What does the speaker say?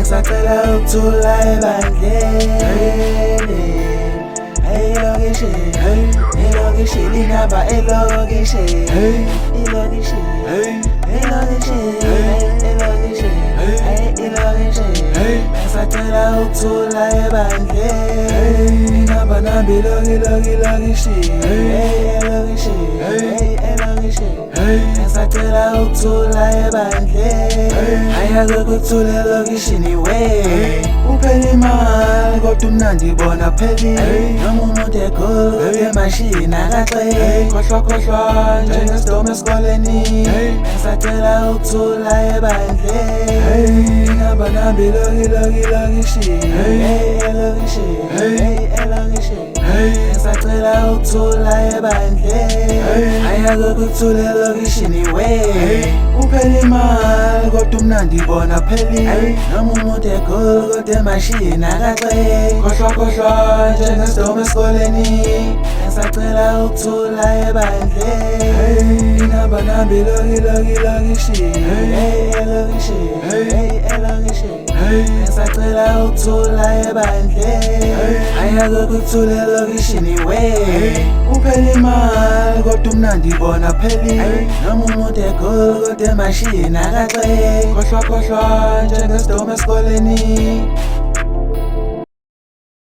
Ngisacela ukuthula ebandleni. Elokishini, elokishini, inamba elokishini, elokishini, elokishini, elokishini, elokishini. Ngisacela ukuthula ebandleni. Inamba namba iloki loki lokishini, elokishini, elokishini. Ngisacela ukuthula ebandleni. Ayakho ukuthula elokishini we. Uphela imali kodwa umnandi bona phelile. Noma umuntu egoli kodwa emashini akaxeli. Khohlwa khohlwa njengesidomu esikoleni. Ngisacela ukuthula ebandleni. Inamba namba iloki loki lokishini, elokishini, elokishini. Ngisacela ukuthula ebandleni. Ayakho ukuthula elokishini we. Uphela imali kodwa umnandi bona phelile. Noma umuntu egoli kodwa emashini akaxeli. Khohlwa khohlwa njengesidomu esikoleni. Ngisacela ukuthula ebandleni. Inamba namba iloki loki lokishini, elokishini, elokishini. Ngisacela ukuthula ebandleni. Ayakho ukuthula elokishini we. Uphela imali kodwa umnandi bona phelile. Noma umuntu egoli kodwa emashini akaxeli. Khohlwa khohlwa njengesidomu esikoleni.